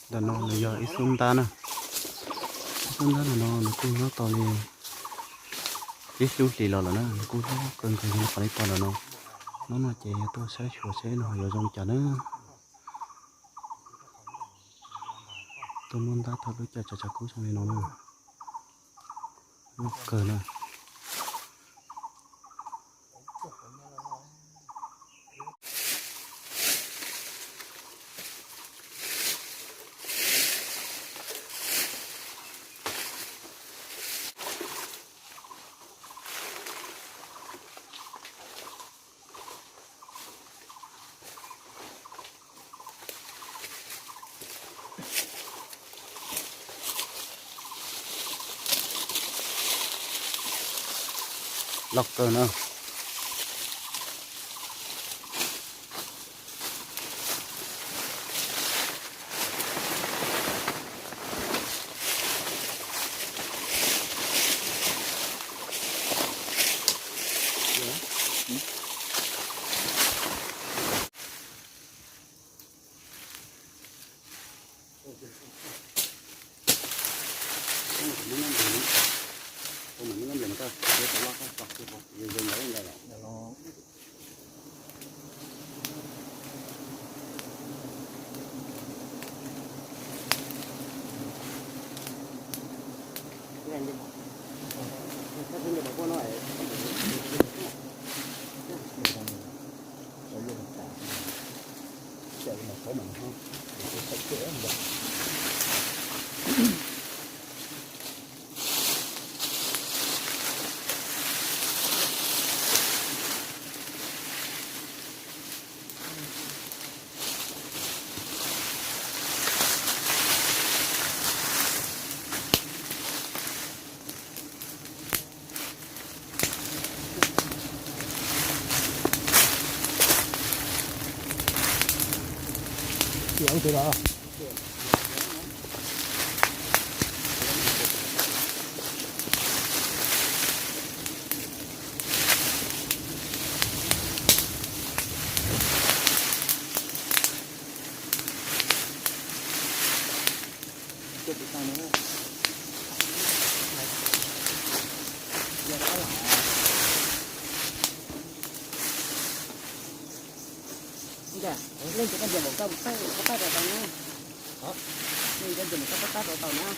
Ntawm no nws yog ib xub ntab na. Ib xub ntab no no nws kuj nyob tau li ib lub hlis los lawm na, nws kuj hlob kawg nkaus li qhov nej pom ntawm no. Hnub no ces yog tuaj saib xyuas seb nws ho yuav zoo li cas na. Tuaj muab ntab thauj lub caij tsav tsav kub zoo li no na. Loj kawg na. Loj kawg na. Leej twg koj ntiam npaum koj mus txawj koj pab rau tau na. Leej twg koj ntiam npaum koj pab pab rau tau na.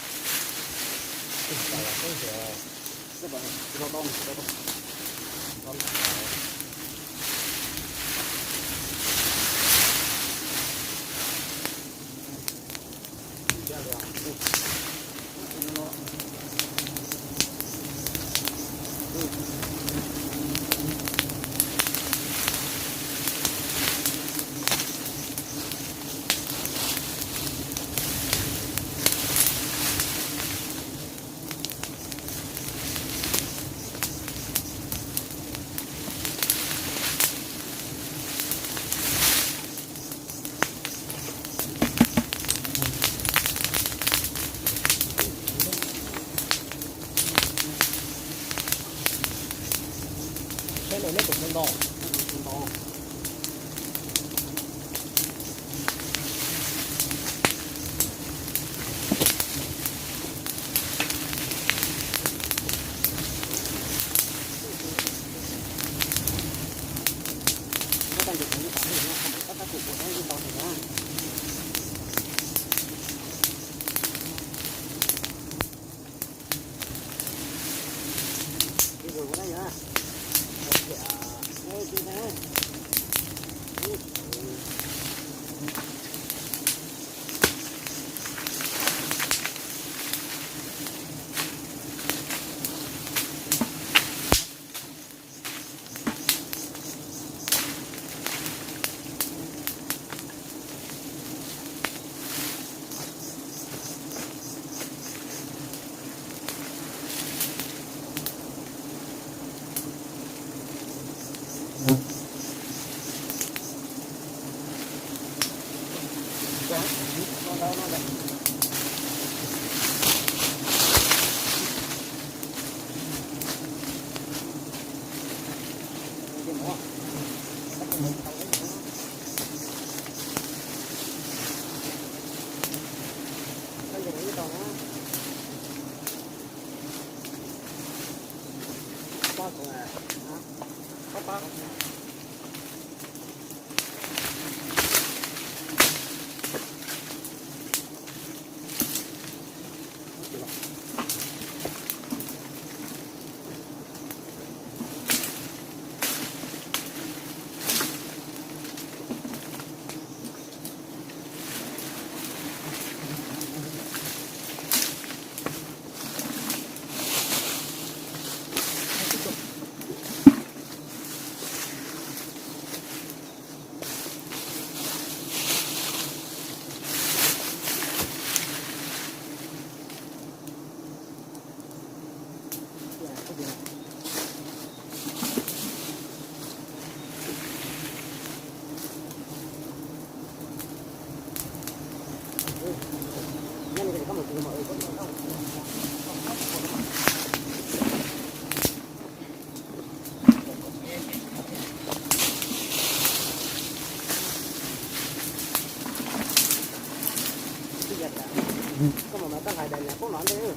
Koj mus mas koj hlais daim niam poob los ntej.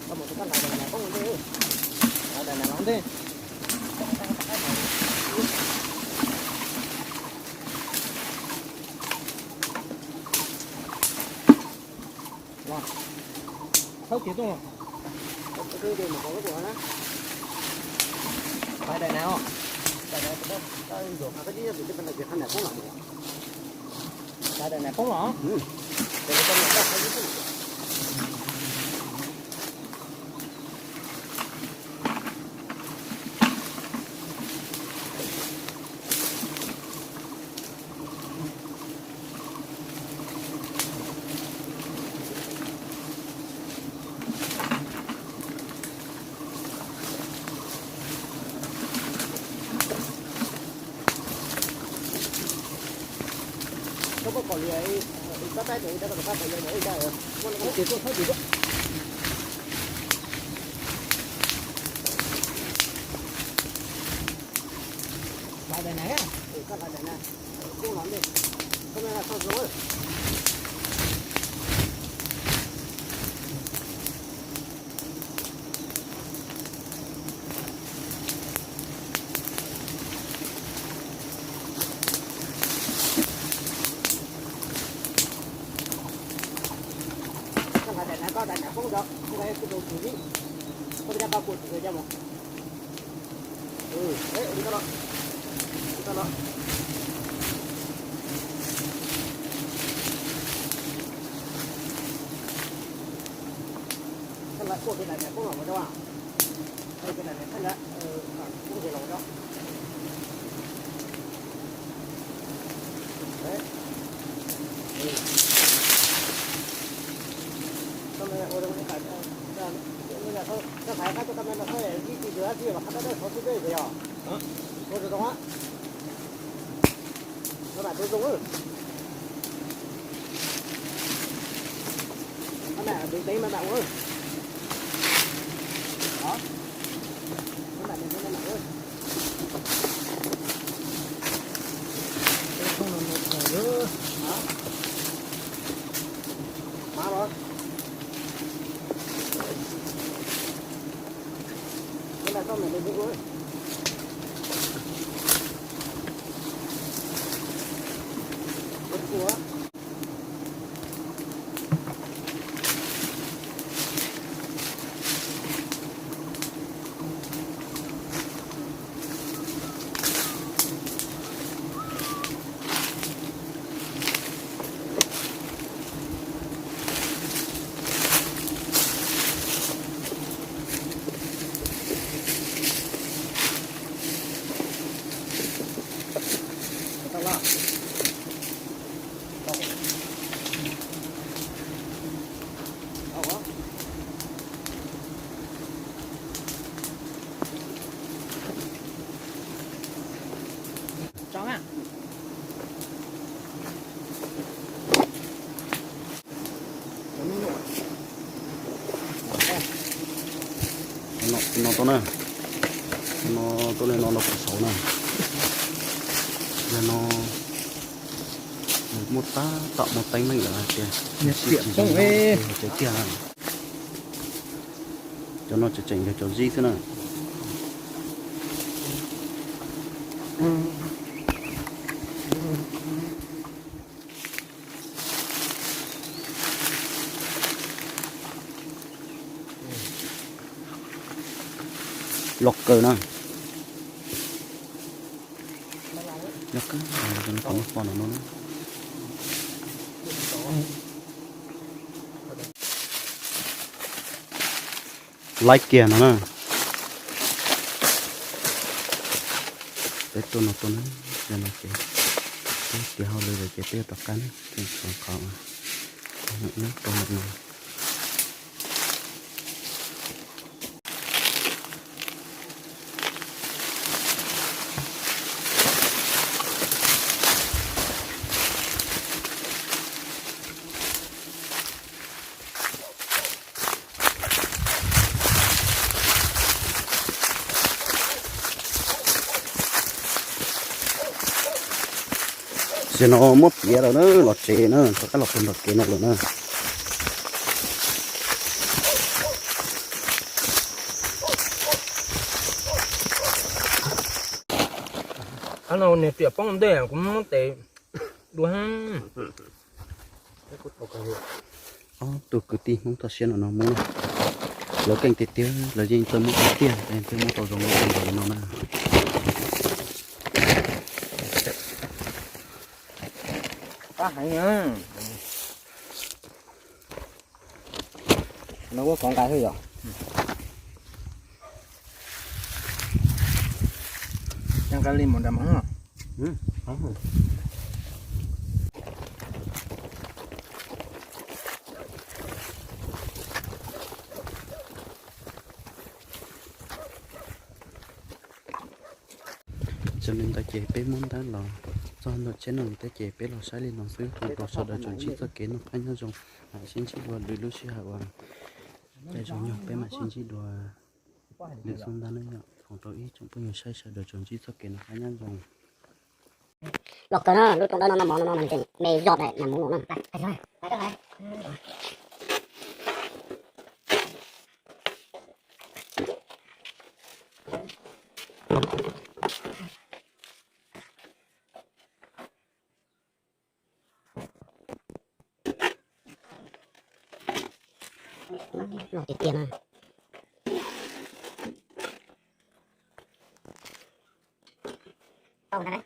Koj mus koj hlais daim niam poob los ntej. Hlais daim niam los ntej. Los, thawb kiag tuaj los. Hlais daim niam os. Hlais daim niam poob los. Hlais daim niam poob los. Koj pom li, tab tab ces tab tab tab tab mus ib tab, muab lawv ces tuaj thawb ces tuaj. Hlais daim niam, koj hlais daim niam, poob los ntej, koj mej txhob zoo. Koj hlais daim niam, koj daim niam poob rau, koj tus tus vib, koj coj koj tus tus coj mus. Koj hlais kuaj tus daim niam poob los mus rau, tus daim niam poob los, poob ces los rau. Koj hlais koj tus daim niam, koj hlais koj tus daim niam, koj hlais ib tug tus dab tsi mas qhov tab tab xov xwb peb yog. Ua rau zoo. Koj mam tus zoo. Koj mam tus teeb mas mam ua. Koj mam tus teeb mam mam ua. Mas los. Koj mam tus teeb ua. Ua. Tso na. No, no tuaj na. No tuaj li no los kuv saud na. Yog no nws muaj tab tom muaj teeb meem lawm hais tias, tiam poob es cov kiag na. Cov no tseem tseem yog cov zib xwb na. Loj kawg na. Loj kawg, qhov muaj pom no no. Laib kiag no na. Peb tuaj no tuaj na, yog no ces peb tiav hauj lwm lawm ces peb yuav rov qab na, qhov no. Tam sim no muab piav lawm na, los tsev na, rov qab los pem nram kev no lawm na. Qhov no niag riam poob ntej kuv muab tes dua. Ob tug kwv tij Hmoob toj siab no no muab, lawv keej tiag tiag, lawv yeej txawj muab tiag tiag, yeej txawj muab tau zoo li no na. Qab heev na. No kuj kov nqa xwb yom. Nqa li mus nram Hmoob. Txog li ntawd ces peb muab ntab los txog ntawm tsheb no lawm thiab ces peb los saib li no xwb. Thov sawv daws tsuas ntsib txoj kev noj qab nyob zoo, mam sib ntsib dua lwm lub sij hawm uas zoo nyob peb mam sib ntsib dua lwm xub ntab na yom. Foom rau ib tsoom phooj ywg saib sawv daws tsuas ntsib txoj kev noj qab nyob zoo. Los kawg na, lub rooj dawb no noj mov no no nws tseem me zog daim mas mus no na. Loj tiag tiag na. Tau ntag.